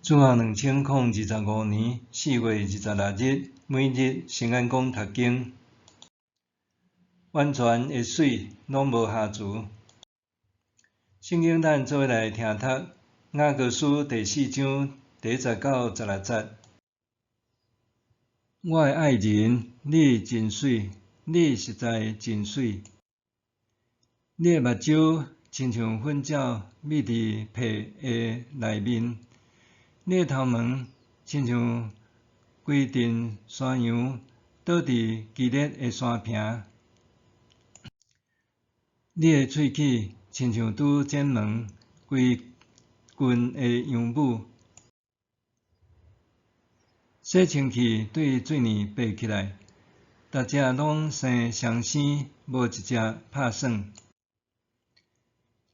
主後2025年4月26日，每日聖安講讀經，完全的媠，攏無瑕疵。聖經咱做伙來聽讀雅歌書第四章第一節到16節。我的愛人，你真媠，你實在真媠。你的目睭親像粉鳥覕佇被的內面，你的頭毛親像規陣山羊倒佇基列的山坪。你的喙齒親像拄剪毛規群的羊母，洗清氣對水暝爬起來，逐隻攏生雙生，無一隻拍耍。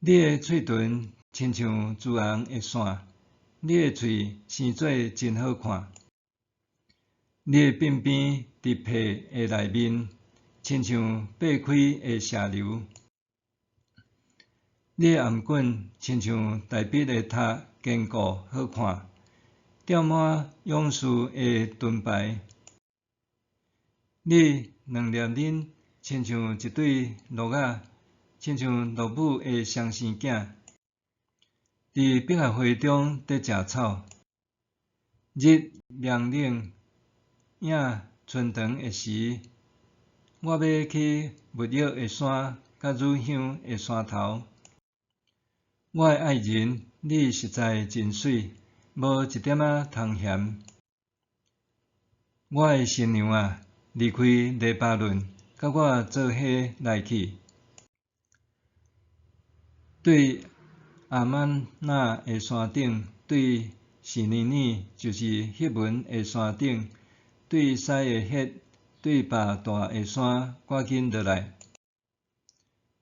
你的喙唇親像朱紅的線，你的喙生做真好看。你的鬢邊佇被的內面，親像擘開的溪流。你的頷頸親像大衛的塔堅固好看，吊滿勇士的盾牌。你兩粒奶親像一對鹿仔，親像鹿母的雙生囝，佇百合花中佇食草。日涼冷，影伸長的時，我欲去沒藥的山，佮乳香的山頭。我的愛人，你實在真媠，無一點仔通嫌。我的新娘啊，離開黎巴嫩，佮我做伙來去。對亞瑪那的山頂，對示尼珥，就是黑文的山頂，對西的血，對百大的山，趕緊落來。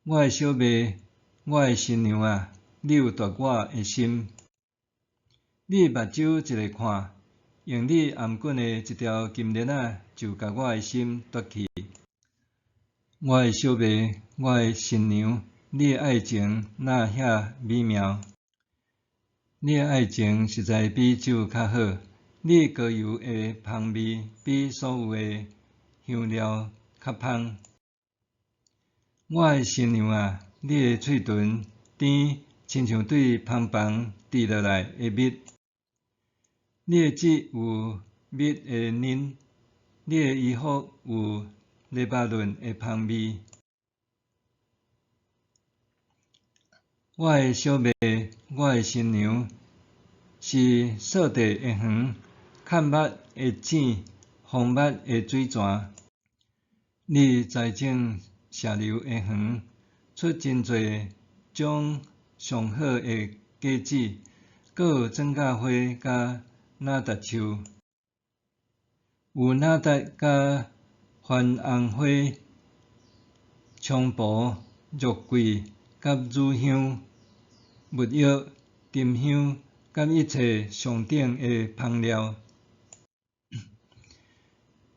我的小妹，我的新娘啊，你有奪我的心。你目睭一个看，用你頷頸的一條金鏈仔，就共我的心奪去。我的小妹，我的新娘，你的愛情哪遐美妙？你的愛情實在比酒較好，你膏油的芳味比所有的香料較芳。我的新娘啊，你的喙唇甜，親像對蜂房滴落來的蜜。你的舌有蜜的奶，你的衣服有黎巴嫩的芳味。我的小妹，我的新娘，是掃地的園，崁密的井，豐密的水泉。你栽種石榴的園，出真濟種上好的果子，閣有庄稼花佮哪噠樹，有哪噠佮番紅花、菖蒲、肉桂佮乳香、沒藥、沉香佮一切上等的芳料。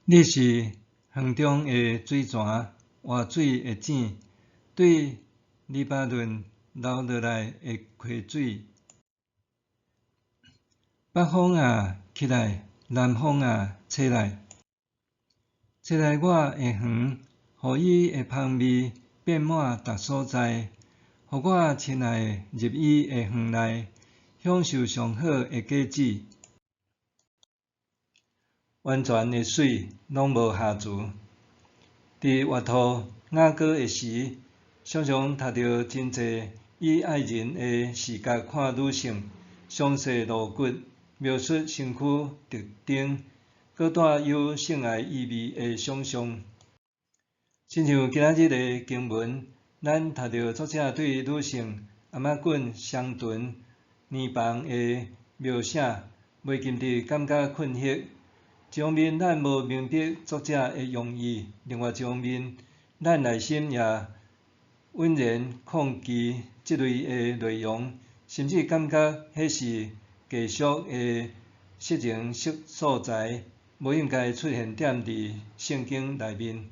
你是園中的水泉，活水的井，對黎巴嫩流落來的溪水。北風啊，起來！南風啊，吹來！吹來我的園，予伊的芳味遍滿逐所在，予我親愛的入伊的園內，享受上好的果子。完全的媠，攏無瑕疵。佇閱讀雅歌的時，常常讀著真濟以愛人的視角看女性，詳細露骨描述身軀特徵，閣帶有性愛意味的想像。親像今仔日的經文，咱讀著作者對女性頷頸、雙唇、乳房的描寫，袂禁得感覺困惑。一方面咱無明白作者的用意，另外一方面，咱內心也隱然抗拒這類的內容，甚至感覺彼是低俗的色情素材，無應該出現踮佇聖經內面。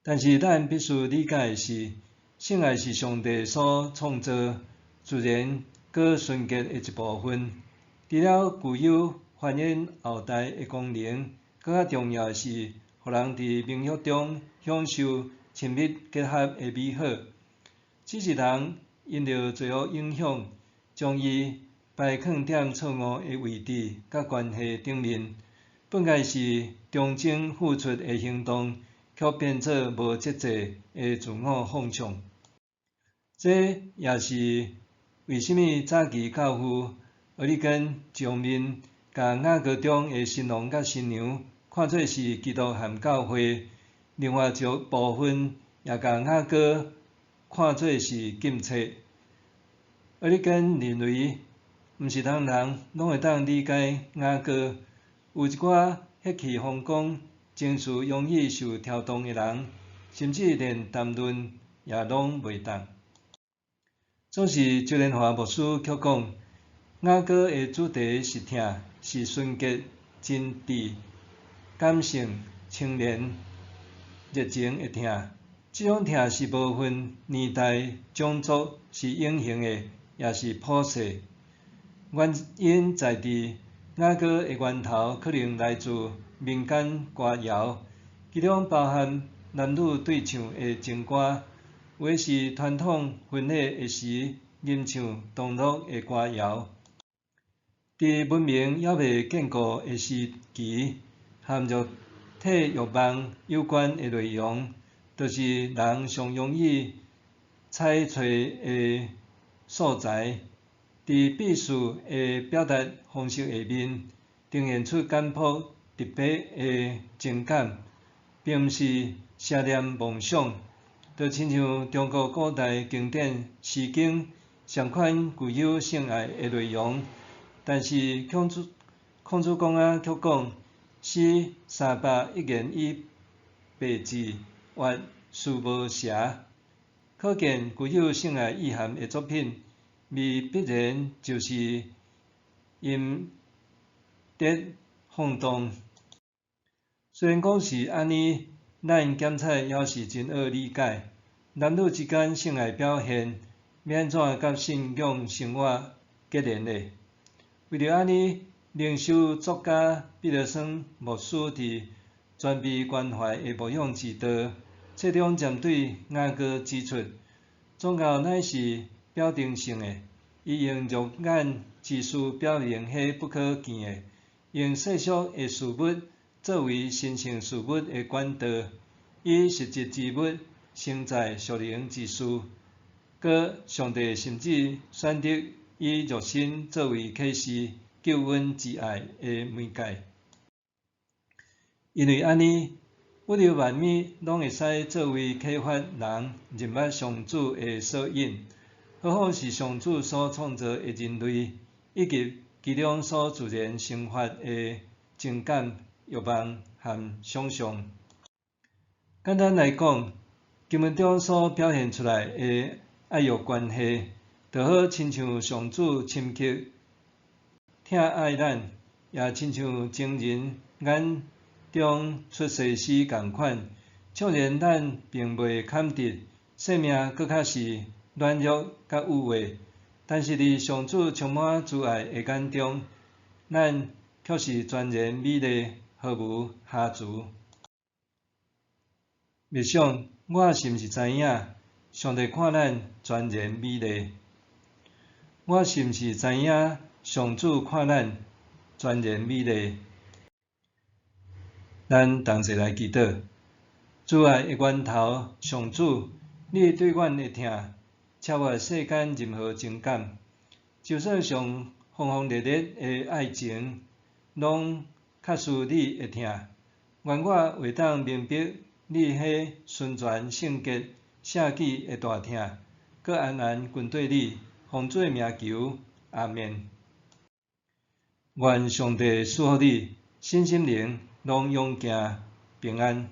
但是咱必須理解的是，性愛是上帝所創造自然閣純潔的一部分。除了具有繁衍後代的功能，閣較重要的是，予人佇盟約中享受親密結合的美好。只是人因著罪惡影響，將伊擺囥踮錯誤的位置佮關係頂面，本該是忠貞付出的行動，卻變做無節制的自我放縱。這也是為啥物早期教父俄利根將面共雅歌中的新郎佮新娘看做是基督和教會，另外一部分也共雅歌看做是禁冊。俄利根認為，毋是人人攏會當理解雅歌，有一寡血氣方剛、情緒容易受挑動的人，甚至連談論也攏袂當。總是周連華牧師卻講，雅歌的主題是疼，是純潔、真摯、感性、清廉、熱情的疼。這種疼是無分年代、種族，是永恆的，也是普世。原因在佇雅歌的源頭可能來自民間歌謠，其中包含男女對唱的情歌，有的是傳統婚禮的時吟唱同樂的歌謠。佇文明猶未建構的時期，和肉體欲望有關的內容，就是人上容易採取的素材。佇敘事的表達方式下面，呈現出簡樸直白的情感，並毋是奢念妄想，就親像中國古代經典《詩經》相款具有性愛的內容，但是孔子孔子公仔卻講：詩三百一言以蔽之，曰思無邪。可見具有性愛意涵的作品，未必然就是淫慾放蕩。雖然講是按呢，咱檢採猶是真愛理解，男女之間性愛表現，欲按怎佮信仰生活結連呢？為著按呢，靈修作家彼得森牧師佇全備關懷的牧養之道冊中針對雅歌指出，宗教乃是表徵性的，伊用肉眼之視表明彼不可見的，用世俗的事物作為神聖事物的管道，以實質之物承載屬靈之事。閣上帝甚至選擇以肉身作為啟示救恩之愛的媒介。因為按呢，宇宙萬物攏會使作為啟發人認捌上主的索引，何況是上主所創造的人類，以及其中所自然生發的情感、欲望和想像。簡單來講，經文中所表現出來的愛欲關係，就好親像上主深刻疼愛咱，也親像情人眼中出西施仝款。縱然咱並袂堪得，生命閣較是軟弱佮有惑，但是佇上主充滿慈愛的眼中，咱卻是全然美麗，毫無瑕疵。默想，我是毋是知影，上帝看咱全然美麗？我是毋是知影，上主看咱全然美麗？咱同齊來祈禱，慈愛的源頭，上主，你對阮的疼，超越世間任何情感，就算上轟轟烈烈的愛情，攏較輸你的疼。願我會當明白你彼純全聖潔捨己的大疼，閣安安跟綴你，奉主的名求，阿們。願上帝賜福你，身心靈攏勇健平安。